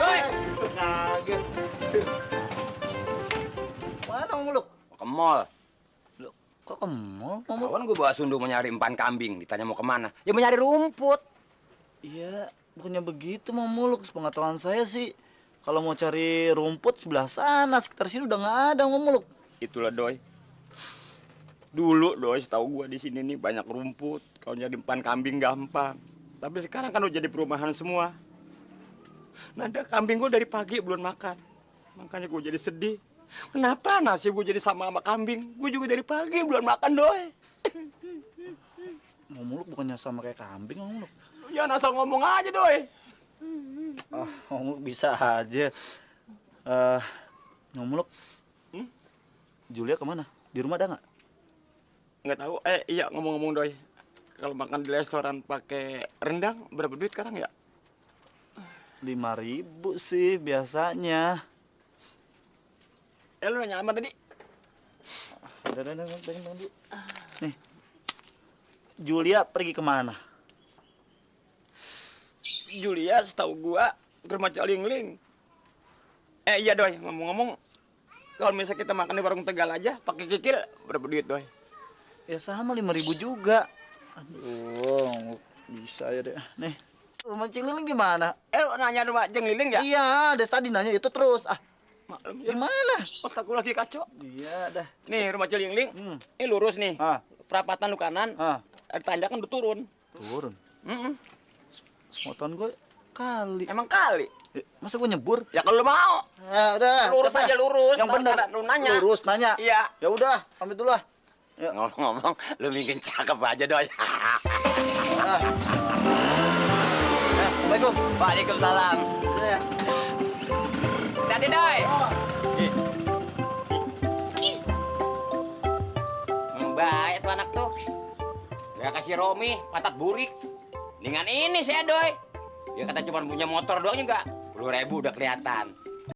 Doi! Kaget. Mana Muluk? Ke mall. Loh, kok ke mall? Muluk? Kawan gue bawa sundu mau nyari empan kambing. Ditanya mau kemana? Ya mau nyari rumput. Iya, bukannya begitu Muluk. Sepengetahuan saya sih, kalau mau cari rumput sebelah sana, sekitar sini udah nggak ada Muluk. Itulah Doi. Dulu Doi, setahu gue di sini nih banyak rumput. Kalau nyari empan kambing gampang. Tapi sekarang kan udah jadi perumahan semua. Nah, ada kambing gue dari pagi belum makan. Makanya gue jadi sedih. Kenapa nasi gue jadi sama kambing? Gue juga dari pagi belum makan Doi. Muluk bukannya sama kayak kambing Muluk. Ya asal ngomong aja Doi. Muluk bisa aja. Muluk, Julia kemana? Di rumah ada nggak? Nggak tahu. Iya ngomong-ngomong Doi. Kalau makan di restoran pakai rendang berapa duit sekarang ya? 5.000 sih biasanya. Lu nanya apa tadi? Udah, dulu. Nih, Julia pergi kemana? Julia setahu gua ke rumah Calingling. Iya Doi, ngomong-ngomong kalau misalnya kita makan di warung Tegal aja pakai kikil berapa duit Doi? Ya sama 5.000 juga. Aduh, bisa ya deh. Nih, rumah Cilililing di mana? Lu nanya rumah Calingling ya? Iya, dari tadi nanya itu terus. Maklum Di ya. mana? Otak gua lagi kacau. Iya dah. Nih rumah Calingling. Ini lurus nih. Perapatan lu kanan. Ada tanjakan udah turun. Turun. Mm-mm. Semua tahun gue kali. Emang kali. Masa gue nyebur? Ya kalau lu mau. Ya udah. Lurus aja lurus. Yang benar. Lu nanya. Lurus nanya. Iya. Ya udah, pamit dulu lah. Ya. Ngomong-ngomong, lu bikin cakep aja Doi. Assalamualaikum. Waalaikumsalam. Saya. Hati Doi. Baik tuh anak tuh. Gak kasih Romi, patat burik. Dengan ini saya Doi. Dia kata cuma punya motor doang juga. 10.000 udah kelihatan.